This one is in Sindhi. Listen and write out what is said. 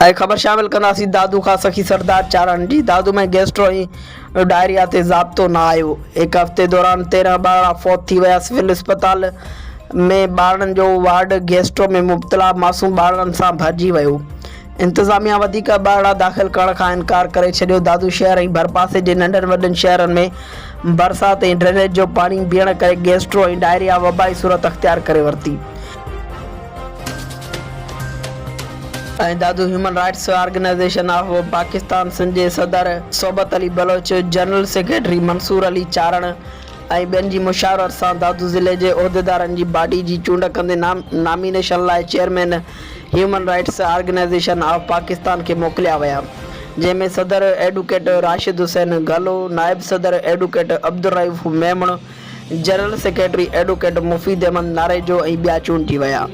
۽ خبر شامل ڪنداسين دادو کان سخي سردار چارڻ جي دادو ۾ گيسٽرو ۽ ڊائريا تي ضابطو نه آيو هڪ هفتي دوران 13 ٻارڙا فوت ٿي ويا سول اسپتال ۾ ٻارڙن جو وارڊ گيسٽرو ۾ مبتلا معصوم ٻارڙن سان ڀرجي ويو انتظاميا وڌيڪ ٻارڙا داخل ڪرڻ کان انڪار ڪري ڇڏيو دادو شهر ۽ ڀرپاسي جي ننڍن وڏن شهرن ۾ برسات ۽ ڊرينيج جو پاڻي بيهڻ ڪري گيسٽرو ۽ ڊائريا وبائي صورت اختيار ڪري ورتي. ۽ Dadu human rights organisation of Pakistan Sindh جي صدر صحبت علي بلوچ، جنرل سيڪريٽري منصور علي چارڻ ۽ ٻين جي مشاورت سان دادو ضلعي جي عهديدارن جي باڊي جي چونڊ ڪندي نامينيشن لاء chairman human rights organisation of Pakistan کي موڪليا ويا جنهن ۾ صدر ايڊوڪيٽ راشد حسين گهلو، نائب صدر advocate Abdul Rauf Memon, general secretary advocate Mufeed Ahmed Narejo ۽ ٻيا چونڊجي ويا.